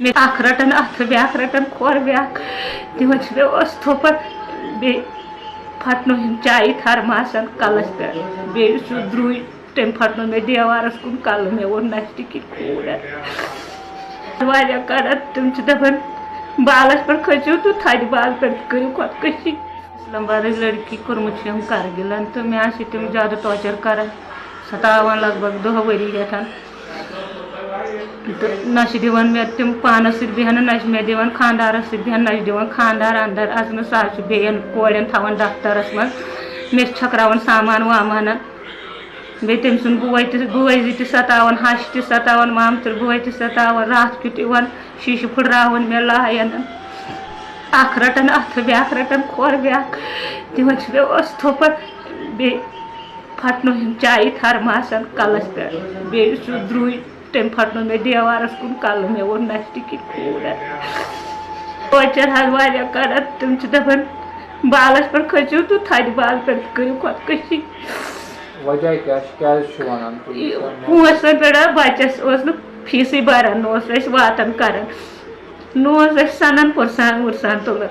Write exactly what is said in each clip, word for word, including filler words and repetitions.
مےٚ اکھ رَٹَن اَتھٕ، بیٛاکھ رَٹَن کھۄر، بیٛاکھ دِوان چھِ مےٚ اوس تھوٚپَن، بیٚیہِ پھَٹنووُم چایہِ تھرماسَن کَلَس پٮ۪ٹھ، بیٚیہِ سُہ درٛوے، تٔمۍ پھَٹنوو مےٚ دیوارَس کُن کَلہٕ، مےٚ ووٚن نَچہِ کِتھ خوٗن۔ واریاہ کَران تِم چھِ دَپان، بالَس پٮ۪ٹھ کھٔسِو تہٕ تھدِ بالہٕ پٮ۪ٹھ کٔرِو خۄدکٔشی۔ اسلام آبادٕچ لڑکی کوٚرمُت چھُ أمۍ کرگِلن تہٕ مےٚ آسہِ تِم زیادٕ ٹارچر کران، ستاوان لگ بگ دہ ؤری ہٮ۪تھ۔ تہٕ نہ چھِ دِوان مےٚ تِم پانس سۭتۍ بیٚہنہٕ، نہ چھِ مےٚ دِوان خانٛدارس سۭتۍ بیٚہنہٕ، نہ چھِ دِوان خانٛدار اندر اژنہٕ۔ سُہ حظ چھُ بیٚین کورٮ۪ن تھاوان دفترس منٛز، مےٚ چھِ چھٔکراوان سامان وامان۔ بیٚیہِ تٔمۍ سُنٛد بوے تہِ، بوے زٕ تہِ ستاوان، ہش تہِ ستاوان، مامتٕر بوے تہِ ستاوان، راتھ کیُتھ یِوان شیٖشہٕ پھٕٹراوان مےٚ لایَن۔ اکھ رَٹَن اَتھٕ، بیٛاکھ رَٹَن کھۄر، بیٛاکھ دِوان چھِ مےٚ اوس تھوٚپَن، بیٚیہِ پھَٹنووُم چایہِ تھرماسَن کَلَس پٮ۪ٹھ، بیٚیہِ سُہ درٛوے، تٔمۍ پھَٹنوو مےٚ دیوارَس کُن کَلہٕ، مےٚ ووٚن نَچہِ کِتھ خوٗن۔ ٹارچر حظ واریاہ کَران، تِم چھِ دَپان، بالَس پٮ۪ٹھ کھٔسِو تہٕ تھدِ بالہٕ پٮ۪ٹھ کٔرِو خۄدکٔشی۔ وجہ کیٛاہ چھُ؟ کیٛازِ چھُ وَنان تُہۍ یہِ یہِ کَتھ؟ پونٛسَن پٮ۪ٹھ آو بَچَس، اوس نہٕ فیٖسٕے بَران، نہ اوس اَسہِ واتان کَران، نہ اوس اَسہِ سَنان پُرسان وُرسان تُلان۔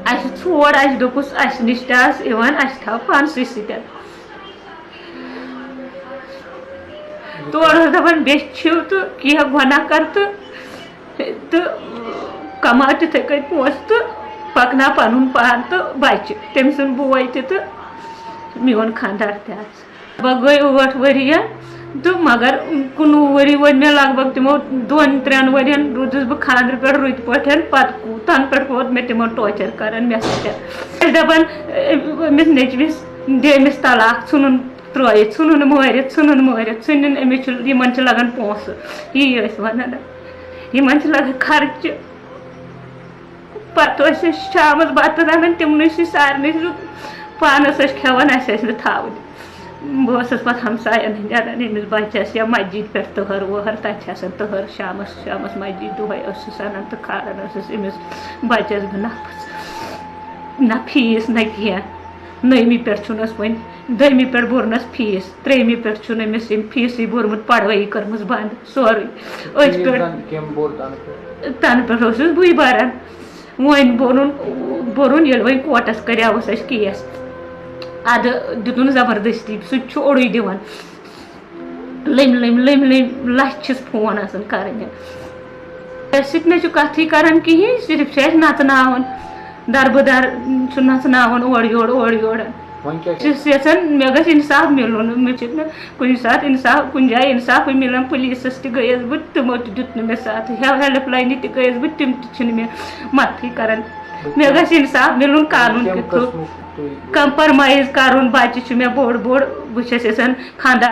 اَسہِ ژھوڑ، اَسہِ دوٚپُس، اَسہِ نِش تہِ آسہٕ یِوان، اَسہِ تھاو پانسٕے سۭتۍ۔ تورٕ اوس دَپان، بیٚچھِ چھِو تہٕ کینٛہہ گۄناہ کَر تہٕ تہٕ کماو تِتھَے کٔنۍ پونٛسہٕ تہٕ پکناو پنُن پان تہٕ بچہِ، تٔمۍ سُنٛد بوے تہِ تہٕ میون خانٛدار تہِ حظ۔ بہٕ گٔے ٲٹھ ؤرِیَن تہٕ مگر کُنوُہ ؤری وٲتۍ مےٚ لگ بگ تِمو دۄن ترٛٮ۪ن ؤرِین روٗدُس بہٕ خانٛدرٕ پٮ۪ٹھ رٕتۍ پٲٹھۍ، پتہٕ کو-، تَنہٕ پٮ۪ٹھ ووت مےٚ تِمن ٹارچر کران مےٚ سۭتۍ۔ ٲسۍ دپان، أمِس نیٚچوِس دِ أمِس طلاق، ژھٕنُن ترٲیِتھ، ژھٕنُن مٲرِتھ، ژھٕنُن مٲرِتھ، ژھٕنُن، أمِس چھُ، یِمن چھِ لگان پونٛسہٕ، یی ٲسۍ ونان۔ یِمن چھِ لگان خرچہِ۔ پتہٕ ٲسۍ أسۍ شامس بتہٕ رنان تِمنٕے سۭتۍ سارنٕے سۭتۍ، پانس ٲسۍ کھٮ۪وان، اسہِ ٲسۍ نہٕ تھاوٕنۍ۔ بہٕ ٲسٕس پتہٕ ہمساین ہٕنٛدۍ انان أمِس بچس یا مسجد پٮ۪ٹھ تٔہر ؤہر، تتہِ چھِ آسان تٔہر شامس، شامس مسجد دۄہے ٲسٕس انان تہٕ کھاران ٲسٕس أمِس بچس بہٕ نفس۔ نہ فیٖس نہ کینٛہہ، نٔیمہِ پٮ۪ٹھ چھُنہٕ اَسہِ وۄنۍ، دٔیمہِ پٮ۪ٹھ بوٚرنَس فیٖس، ترٛیٚیمہِ پٮ۪ٹھ چھُنہٕ أمِس أمۍ فیٖسٕے بوٚرمُت، پڑھٲیی کٔرمٕژ بنٛد، سورُے۔ أتھۍ فیٖس پٮ۪ٹھ زن کٔمۍ بوٚر تنہٕ پٮ۪ٹھ؟ تنہٕ پٮ۪ٹھ اوسُس بٕے بَران۔ وۄنۍ بوٚرُن، بوٚرُن ییٚلہِ وۄنۍ کوٹَس کریاوُس اَسہِ کیس، اَدٕ دیُتُن زبردستی، سُہ تہِ چھُ اوٚڑُے دِوان۔ لٔمۍ لٔمۍ لٔمۍ لٔمۍ لَچھِ چھِس فون آسان کَرٕنۍ۔ اَسہِ سۭتۍ نہ چھُ کَتھٕے کَران کِہیٖنۍ، صرف چھُ اَسہِ نَژناوان، دَربٕدَر چھُ نَژناوان اورٕ یورٕ، اورٕ یورٕ۔ وۄنۍ کیٛاہ چھِ؟ چھِس یَژھان مےٚ گژھِ اِنصاف مِلُن، مےٚ چھُنہٕ کُنہِ ساتہٕ اِنصاف، کُنہِ جایہِ اِنصافٕے مِلان۔ پُلیٖسَس تہِ گٔیَس بہٕ، تِمو تہِ دیُت نہٕ مےٚ ساتھ، ہیٚلٕپ لاینہِ تہِ گٔیَس بہٕ، تِم تہِ چھِنہٕ مےٚ مَدتھٕے کَران۔ مےٚ گژھِ اِنصاف مِلُن قانوٗن کَمہِ کہِ تھرٛوٗ۔ قٕسمُک تُہۍ؟ کمپرمایز کَرُن، بَچہِ چھُ مےٚ بوٚڑ بوٚڑ، بہٕ چھَس یَژھان خانٛدار۔